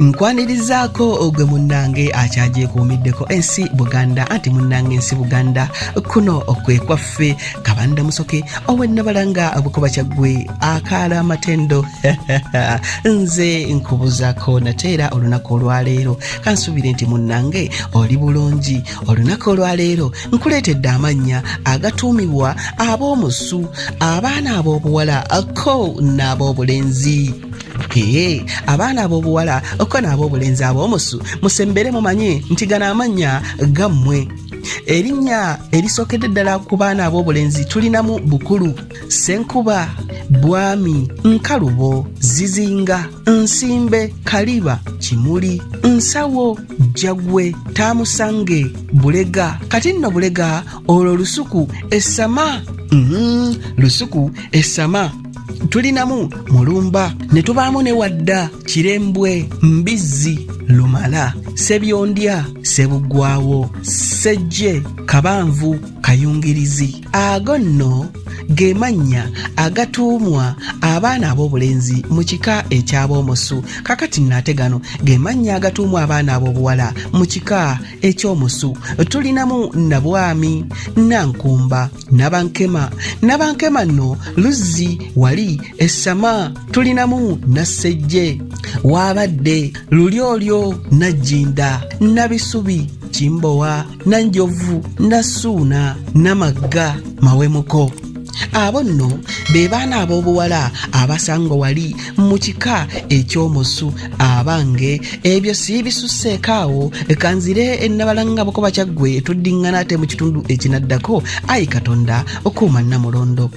Nkwanirizaako gwe munnange akyagyekuumiddeko ensi Buganda, anti munnange ensi Buganda kuno kwe kwaffe. Kabanda Musoke ow'Ennabalanga Bukoba Kyaggwe akaala amatendo. Nze nkubuzaako nate era olunaku olwaleero kansuubire nti munnange oli bulungi. Olunaku olwaleero nkuleetedde amannya agatuumibwa ab'omusu, abaana ab'obuwala ko n'ab'obulenzi. Ee, abaana ab'obuwala ko n'ab'obulenzi ab'omusu, musembere mumanye nti gano amannya gammwe. Erinnya erisookedde ddala ku baana ab'obulenzi tulinamu Bukulu, Ssenkuba, Bwami, Nkalubo, Zizinga, Nsimbe, Kaliba, Kimuli, Nsawo, Jjagwe, Taamusange, Bulega. Kati nno Bulega olwo lusuku essama. Lusuku essama. Tulinamu Mulumba, ne tubaamu ne Wadda, Kirembwe, Mbizzi, Lumala, Sebyondya, Sebuggwawo, Sejje, Kabanvu, Kayungirizi. Ago nno ge mannya agatuumwa abaana ab'obulenzi mu kika eky'ab'omusu. Kakati nno ate gano ge mannya agatuumwa abaana ab'obuwala mu kika eky'omusu. Tulinamu Nabwami, Nankumba, Nabankema. Nabankema nno luzzi wali essama. Tulinamu Nassejje, Waabadde, Lulyolyo, Najjinda, Nabisubi, Kimbowa, Nanjovu, Nassuuna, Namagga, Mawemuko. Abo nno be baana ab'obuwala abasangwa wali mu kika eky'omusu. Abange, ebyo si bisusseeko awo, kanzire Ennabalanga Bukoba Kyaggwe, tuddiŋŋana ate mu kitundu ekinaddako. Ayi Katonda, okuuma Nnamulondo.